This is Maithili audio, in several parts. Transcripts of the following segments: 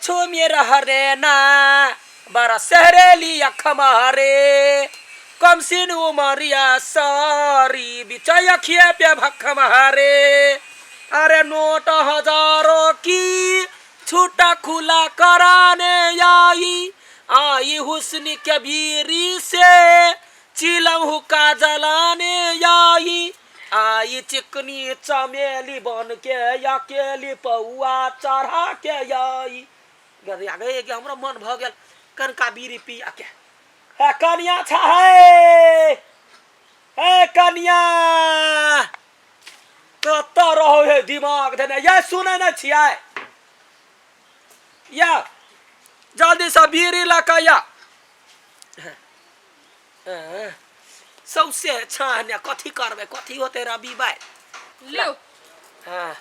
छुमी रहरे ना बड़ा सहरेली अखमारे कमसिन उमरिया सारी बिचय अखिया पे भखमारे अरे नोट हजारों की छूटा खुला कराने आई आई हुस्न के बीरी से चिलम हुक्का जलाने आई आई चिकनी चमेली बन के अकेली पौआ चढ़ा के आई गदिया गे कि हमरा मन भऽ गेल कनका बीड़ी पिया के। हे कनिया छा हे, हे कनिया कतऽ रहो हे दिमाग देने ये सुनै नहि छियै या जल्दीसँ बीड़ी लऽ कऽ या सौसे छाने कथी करबै कथी होतै रवि बाइ लिउ। हाँ।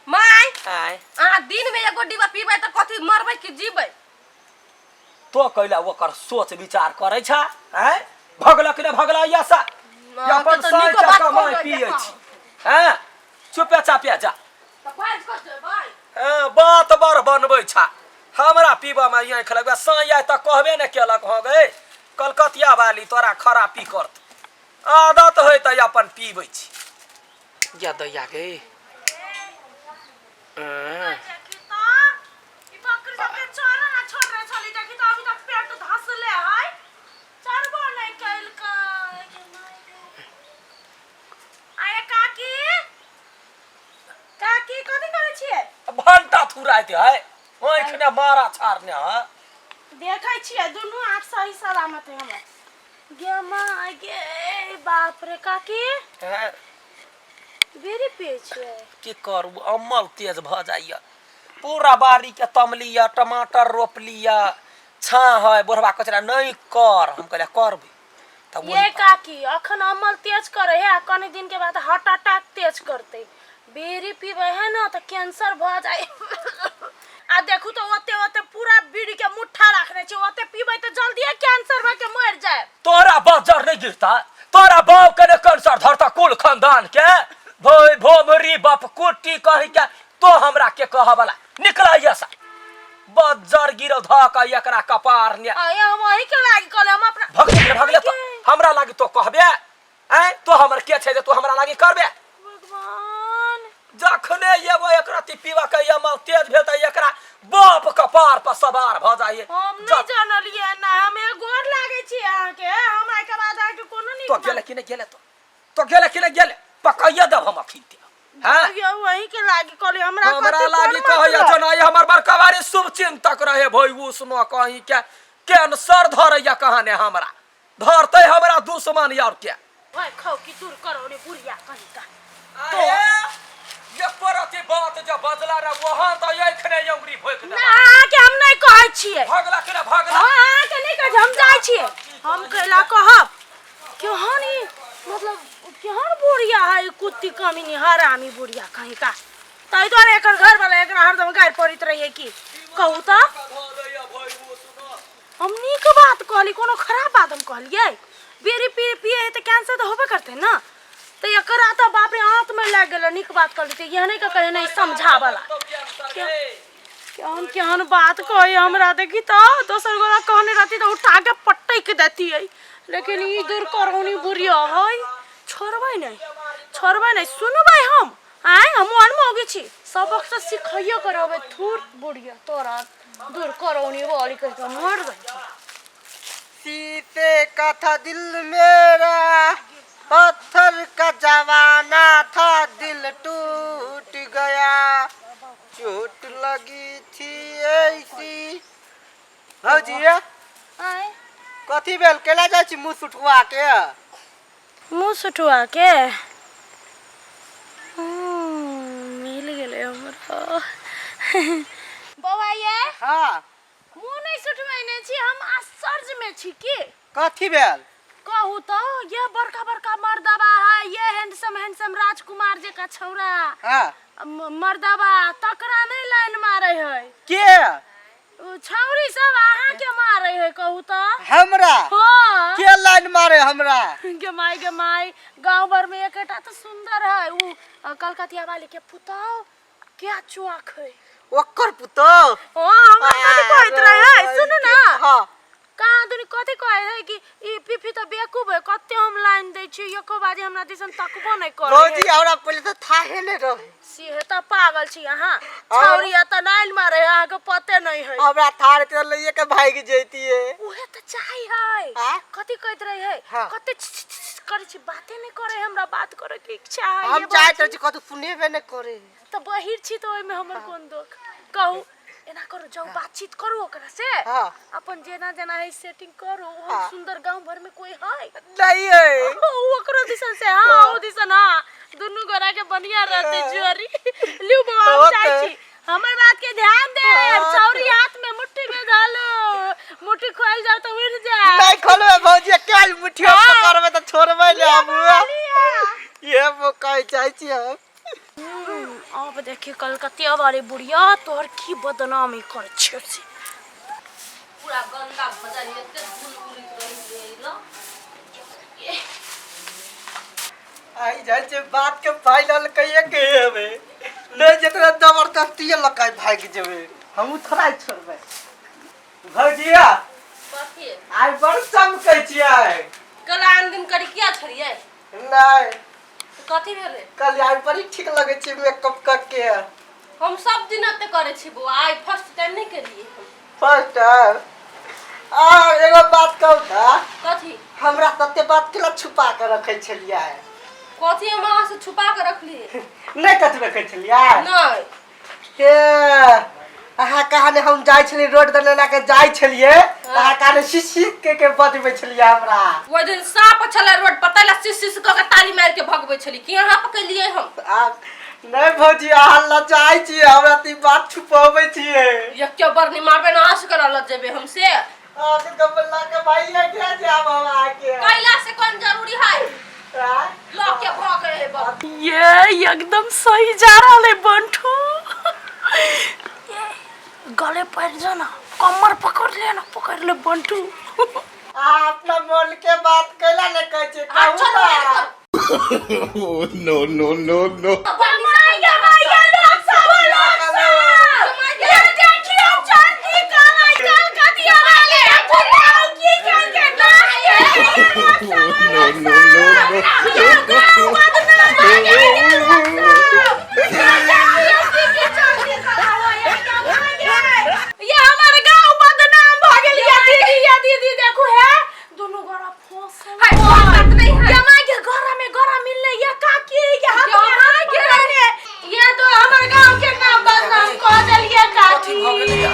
माय। आय। अहाँ दिन में एगो डिब्बा पीबै तऽ कथी मरबै कि जीबै? तो कैला ओकर सोच विचार करै छ आय भगला कि नहि भगला या सा अहाँके अपन तऽ साँझ नीको बात कमाइ कहबै पियै देखा। छी हँ चुपे चापे जा। तऽ बाजि कऽ जेबै। हँ बात बड़ बनबै छ हमरा पीबऽमे आँखि लगबै साँझ आइ तऽ कहबे नहि केलक हँ गै कलकतिया वाली तोरा खरापी करत आदत होइ तऽ अपन पीबै छी या दैया गे। हँ। बकरी सबके चरा ना छोड़ने छली देखी तऽ अभी तक पेट धसले है चरबो नहि केलकै। आये काकी, काकी कथी करै छियै? भंटा थुराइत है आँखि ने मारा छाड़ने है। देखै छियै दुनू आँख सही सलामत है हमर। गे माँ गे बाप रे काकी। हँ। बीड़ी पियै छियै? की करू अमल तेज भऽ जाइए पूरा बाड़ी के तमली यऽ टमाटर रोपली यऽ छाँ है बुढ़बा कहै छलै नहि कर हम कहलियै करबै तऽ ये काकी अखन अमल तेज करे है आ कनी दिन के बाद हार्ट अटैक तेज करते। बीड़ी पीबै है ना तऽ कैंसर भऽ जाय आ देखू तऽ ओते ओते पूरा बीड़ी के मुट्ठा रखने छै ओते पीबै तऽ जल्दिए कैंसर भऽ के मरि जाय। तोरा बजर नहीं गिरता तोरा बाप के ने कैंसर धरता कुल खानदान के भोई भोमरी बाप कुट्टी कही के तो हमरा के कह वाला निकला ये सा बजर गिरल ध के एकरा कपार ने। आये हम अही के लागी कहले हम अपना भगले भगले तो हमरा लागी तो कहबे आय तो हमर के छै जे तू हमरा लागी करबे? भगवान जखने एगो एकरा ती पीवा के यमल तेज भेल त एकरा बाप कपार पर सवार भ जाइए। हम नहीं जानलिए ना हम एक गोर लागे छी अहाँ के हम आइ के बाद अहाँ के कोनो नहीं तो गेले कि नहीं गेले तो गेले कि नहीं गेले पकैया देब हम अखिन ते। हाँ? यो वही के लागी कहली हमरा हमरा कथी लागी कोन कहैया मतलब? जना ये हमर बड़का भारी शुभ चिंतक रहे भई उसनो कहीं के कैंसर धरैया कहाने हमरा धरते हमरा दुश्मन यार के। ओए खाओ की दूर करो रे बुढ़िया कहीं का। अरे ये परती बात जे बजला रे वहां तो एखने अंगुरी भोक ना अहाँ के हम नहीं कहै छियै। भगला कि ना भगला? हां अहाँ के नहीं कहै छियै, हम जाइ छियै। हम कैला कहब केहन ई मतलब केहन बुढ़िया है ई कुत्ती कमीनी हरामी बुढ़िया कहीं का। ताहि दुआरे एकर घर वाला एकरा हरदम गारि पड़ैत रहिए की कहू तऽ। हम नीक बात कहली कोनो खराब बात हम कहलियै? बीड़ी पी पिए है तऽ कैंसर तऽ होबे करतै ना। तऽ एकरा तऽ बाप रे आंत में लागि गेलै नीक बात कहली तऽ एहने के कहे नहीं समझावला। केहन केहन बात कहै हमरा देखी तऽ दोसर गोरा कहने रहती तऽ उठा के पटकि देतियै लेकिन ई दूर करौनी बुढ़िया है छोड़बै नहीं छोड़बै नहीं सुनबै हम आँय हम अनमोगी छी सबक तऽ सिखैयो के रहबै थूर बुढ़िया तोरा दूर करौनी वाली कहि के मर गई। शीशे का था दिल मेरा पत्थर का जमाना था दिल टूट गया चोट लगी थी ऐसी। भौजी आँय। कथी भेल केला जाइ छी मुँह सुठुआ के? मुँह सुठुआ के मिल गेलै हमरा बौआ ये। हाँ। मुँह नहीं सुठबेने छी हम आश्चर्य में छी की। कथी भेल? कहू तो ये बड़का बड़का मर्दबा है ये हैंडसम हैंडसम राजकुमार जकाँ छौड़ा। हाँ। मर्दबा तकरा नहीं लाइन मारे है। के? उ छौड़ी सब अहाँ के मारे है कहू तो। हमरा? हाँ। के लाइन मारे हमरा? गे माई गे माई गांव भर में एकटा तो सुंदर है उ कलकतिया वाली के पुताओ क्या चुआक है। ओकर पुतोह? हाँ, हमरा कथी कहैत रहे, सुनू ना। हाँ। कहाँ दुनी कथी कहै है कि ई पीफी तऽ बेवकूफ है, कते हम लाइन दै छी, एको बाजी हमरा दिसन तकबो नहि करै। भौजी, हमरा पहिले तऽ थाहे नहि रहे। से तऽ पागल छी अहाँ, छौरी तऽ लाइन मारे है, अहाँके पते नहीं है। हमरा था रहते तऽ लइए के भागि जैतियै। उहे तऽ चाही है। आँ? कथी कहैत रहे है? हाँ। कते छ- छ- छ- करै छी, बाते नहि करे, हमरा बात करे के इच्छा है। हम ये चाहैत बात। रहै छी कतौ सुनेबे नहि करे। तऽ बहिर छी तऽ ओहिमे हमर कोन दोख कहू? एना करू, जाउ बातचीत करू ओकरा से। हाँ। अपन जेना जेना है सेटिंग करू। ओहन हाँ। सुंदर गांव भर में कोई है नहीं है। ओ ओकरो दिसन से हाँ, ओ दिसन हाँ, दुनू गोरा के बढ़िया रहते जोरी। लिउ बौआ, हम ओके। चाहै छी हमर बात के ध्यान दे। हाँ। छौरी हाथ में मुट्ठी में धलो, मुट्ठी खोल जाओ तो उड़ जाए। नहीं खोलबे भौजी, काल्हि मुठिया हाँ। पकड़बे तऽ छोड़बे ने हम। लिया। ये वो कहै चाहै छी हम। अब देखी कलकतिया वाली बुढ़िया तोहर की बदनामी कर छे से। पूरा गंदा भऽ जाइ, एते धूल उड़ैत रहै छै ल। आई जाइ छै बात के फाइनल कहिए के हेबै, नहि जेतना जबरदस्ती लऽ के भागि जेबै, हमहूँ थोड़ा छोड़बै। भौजिया। कथी? आइ बड़ चमकै छियै। कल आन दिन करी किया छलियै? नहि। कथी भेलै? कल आइ बड़ी ठीक लगै छै मेकअप कऽ के। हम सब दिन एते करै छी बौआ, आइ फर्स्ट टाइम नहि केलियै हम। First time. आ एगो बात कहू तऽ? कथी? हमरा तते बात केला छुपा के रखै छलियै? कथी हम अहाँ से छुपा के रखलियै? नहि कथी रखै छलियै? नहि। हे, अहाँ कहाने हम जाइ छलियै रोड दने लए के जाइ छलियै, अहाँ कहाने सिस के बजबै छलियै हमरा। ओहि दिन साँप छलै रोड पर, तैला सिस सिस कऽ के ताली मारि के भगबै छली कि अहाँ पकड़लियै हम। आ नहि भौजी, अहाँ लजाइ छियै, हमरा तऽ ई बात छुपबै छियै। एक बरनी मारबै ने, अहाँ से केना लजेबै हम से? अहाँके कमला के भाइये के जाब हम अहाँके। कैला से कोन जरूरी है? आँय? लऽ के भऽ गए बाप। ये एकदम सही जा रहा है बंठू। ये गले पड़ जाना, कमर पकड़ ले ना, पकड़ ले बंठू। अहाँ अपना मन के बात कैला नहि कहै छियै? आ, कहू चलो, तऽ। Oh, no, no, no, no. माया माया लोग सब, लोग सब ये देखियो चंदी काला कलकतिया वाले बताओ की कर के ना ये No, no, no, no. ये गाँव बदनाम हो गया, ये लोग सब। ये देखियो की की चंदी काला हो, ये क्या हो गया? ये हमारे गाँव बदनाम भ गेल। ये दीदी, ये दीदी देखो है, दुनू गोरा फंसल। हाय, कोई बात नहीं है। ये माय के गोरा में गोरा मिलले, ये काकी के हाथ में हाथ पकड़ले। ये तो हमर गांव के नाम बदनाम कह देलिए काकी। कथी भऽ गेलैया?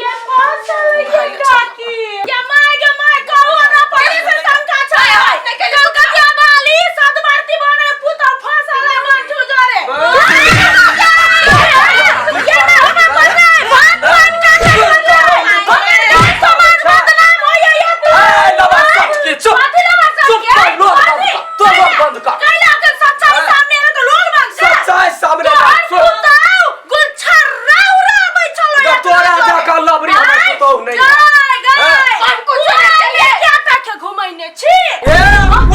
ये फसल ये काकी, ये माय के माय कहू ना, पहिले से शंका छै। कलकतिया वाली सदवर्ती बने पुतो फसल है बंठू जोरे। ये ना हमर बदनाम भात पान का करले, हमर गांव समाज बदनाम होइए ये तो। ए, लबा सट के चुप। कथी लबा सट चुप के? कर, लोग बंद कथी? कर, तो लोग बंद कर। कैला के सच्चाई सामने आवे तो लोग बंद कर। सच्चाई सामने तोहर आवे, सुन। पुतहु गुलछर्रा उड़ाबै छलो। जब तोरा जकाँ लबरी हमर पुतहु नहि है। गाय गाय हम कुछो नहि केलियै। क्या ताके घुमैने छी? ए,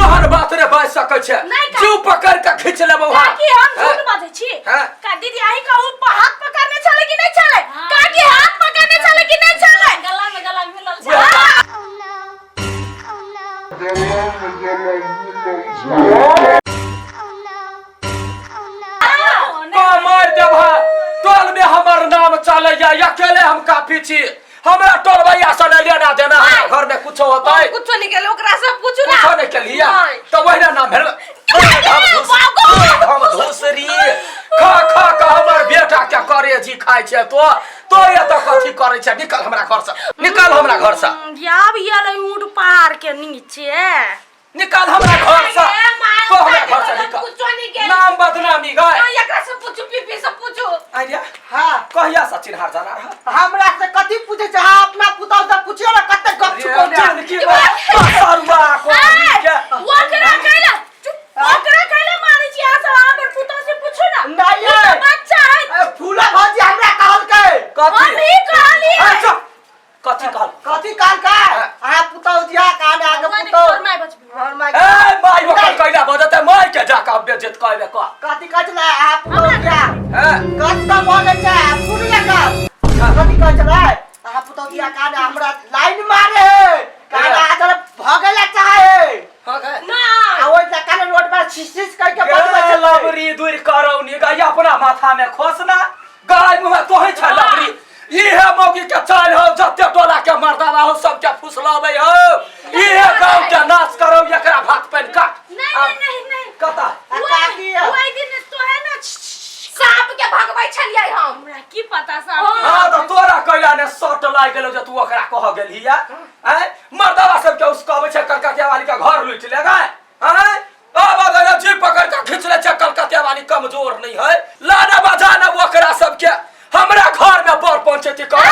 ओहन बात रे बाजि सकै छै? नहि का- जीव पकड़ के खींच लेबौ। हाँ। काकी, हम झूठ बाजै छी? हाँ। का दीदी, अहीं कहू, हाथ पकड़ने छलै कि नहि छलै? काकी, हाथ पकड़ने छलै कि नहि छलै? गला में गला मिलल छै। उएह। Oh no. Oh no. Oh no. Oh no. का मारि देबह, टोल में हमर नाम चलैया, अकेले हम काफी छी। हमरा टोलबैया से नहि लेना देना, हमरा घर में कुछो होतै। हम कुछो नहीं केलियै, ओकरा से पूछू ना। कुछो नहि केलियै? नहि। तऽ ओहिना नाम भेल। हम धूसरी खा खा के हमर बेटा के करेजी खाइ छै। तो एतऽ कथी करै छै? निकल हमरा घर से, निकल हमरा घर से। आब ये ऊँट पहाड़ के नीचे। निकल हमरा घर से, तो हमरा घर से निकल। कुछो नहीं केलियै। नाम बदनामी गए। हाँ, एकरा से पूछू, पीपी से पूछू। आइडिया। हाँ। कहिया से चिन्हार जाना रहा? हमरा से कथी पूछै छै? अहाँ अपना पुतहु से पुछियौ ने कते गप छुपौने। जानकी सरुआ कोनी के। ओकरा कैला चुप, ओकरा कैला मारै छी अहाँ सब? अहाँ अपन पुतहु से पूछू ना। नहि। ओ तऽ बच्चा है। ए, फूला भौजी हमरा कहलकै। कथी? हम ही कहलियै। अच्छा, कथी कहल? कथी कहलकै? अहाँ पुतहु जिया कहने अहाँके भगवान पुतहु तोर माय बचबी। हमर माय। ए माय ओकर कैला बजते, माय के जाके बेज्जत कहबे कह। कथी कहै छलै अहाँ पुतहु जिया? हैं? कत्ता बजै छै? सुनिए। में खोस ना गाय मुँह तोही छै लकड़ी इहे मौगी के चाल हो जते टोला के मर्दावा हो सबके फुसलाबै हो इहे गाँव के नाश करो एकरा भात पानि काट नहीं नहीं नहीं नहीं कता आ काकी है। ओहि दिन तो है ना सांप के भगबै छलियै हम हमरा की पता साहब हाँ तो तोरा कैला ने सट लागि गेलौ जे तू ओकरा कह गेलही या आँय मर्दावा सबके उसकाबै छै कलकतिया वाली के घर लुटि लेगा आँय अब अगर जी पकड़ के खींच ले छै कलकतिया वाली कमजोर नहीं है लाना बजाना ओकरा सबके हमरा घर में बड़ पंचायती कर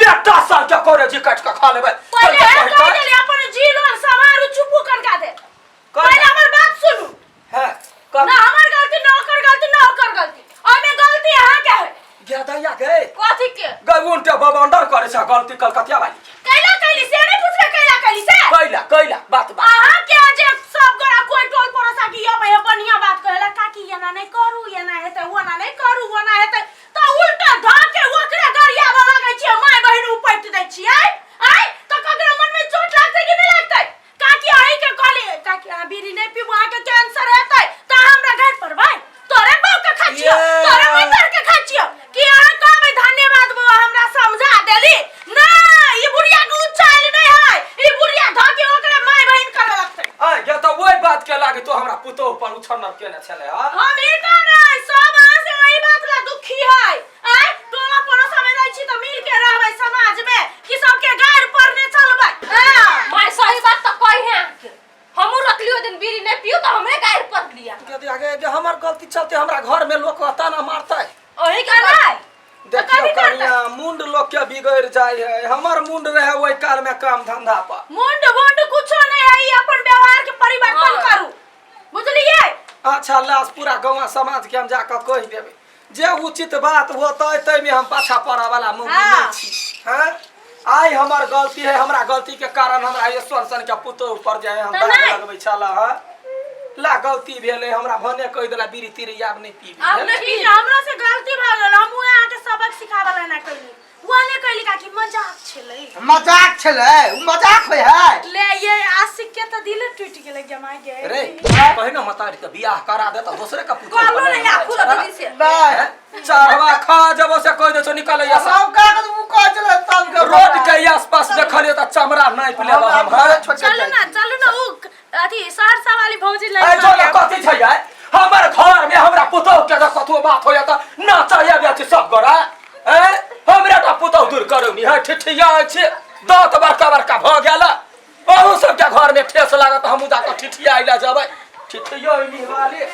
बेटा साल के करे जी काट के खा लेबै पहिले हम कह देली अपन जीवन समारू चुपू करका दे पहिले हमर बात सुनू है ना हमर गलती ना ओकर गलती ना ओकर गलती ओमे गलती अहाँ के है गया गे कथी के गई उनटे बवंडर करे छै गलती कलकतिया वाली के। कैला कैली से नहीं पूछबे कैला कैली से कैला कैला बात बात अहाँ के जे सब गोरा कोई टोल पड़ोसा की ये भाई बढ़िया बात कहेला काकी एना नहीं करू एना हेतै ओना नहीं करू ओना हेतै त उल्टा ढा के ओकरे गरियाबऽ लगै छियै माय बहिन उपटि दै छियै आय त ककरो मन में चोट लागतै कि नहीं लागतै काकी अहीं के कहली काकी अहाँ बीड़ी नहीं पीबू अहाँके कैंसर हेतै त अहाँ हमरा घर पर भाई तोरे बाप के खाइ छियो ये। तोरे मदर के खाइ छियो कि अहाँ कहबै धन्यवाद बौआ हमरा समझा देली ना ई बुढ़िया के उचाल नहीं है ई बुढ़िया धऽ के ओकरा माय बहिन करऽ लगतै आय गे तऽ ओहि बात के लागे तो हमरा पुतोह पर उछन्नर केने छलै हँ हम ई का नहीं सब अहाँ से वही बात ला दुखी है आय टोला पड़ोसा में रहै छी तऽ मिल के रहबै समाज में कि सबके गारि पड़ने चलबै हाँ माय सही बात तऽ कही है अहाँके हमहूँ रखलियो दिन बीड़ी नहीं पियू तऽ हमरे गारि पड़ लिया गे आगे जे हमर गलती चलते हमरा घर में लोग ताना मारतै अहीं के नहीं देखियो कभी करतै? कनिया मुंड लोग के बिगड़ जाय है हमर मुंड रहे ओहि काल में काम धंधा पर मुंड वुंड कुछो नहीं है ई अपन व्यवहार के परिवर्तन हाँ। करू बुझलिए अच्छा लाश पूरा गाँव समाज के हम जाकर कहि देबै जे उचित बात होतै ताहिमे हम पाछा पड़ऽ वाला मौगी हाँ। नहि छी हैं आइ हमर गलती है हमरा गलती के कारण हमरा ये सन सन के पुतोह पर जे है हम तऽ दाग नहि। लगबै छल हँ ला गलती भेलै हमरा भने कहि देला बीड़ी तीड़ी आब नहि पीबी आब नहि ठीक है हमरा से गलती भऽ गेल हम उहे अहाँके सबक सिखाबऽ ला ना कैली उहे नहि कैली काकी मजाक छलै मजाक छलै उ मजाक होइ है ले ये आशिक के तऽ दिले टूटि गेलै जमा गे रे पहिने मतारी के बियाह करा दे तऽ दोसरे के पुतोह कहलो पर नहीं आखू दीदी से नहीं चढ़वा खा जब से कहि दे छौ निकल या सब का उ कहै छलै सब के रोड के आसपास देखलियो तऽ चमड़ा नापि लेब हम हैं? चलू ना चलू ना उ अथी सहरसा वाली भौजी ऐ लग जो ना कथी छै यार हमर घर में हमरा पुतोह के जब कथो बात होया तऽ ना चाहिए बेची सब गोरा ऐ हमरा टा पुतोह दूर करौनी है ठिठिया छै दाँत बड़का बड़का भऽ गेल अहूँ सबके घर में ठेस लागत हमहूँ जाकऽ ठिठिया अइला जेबै ठिठियो वाली।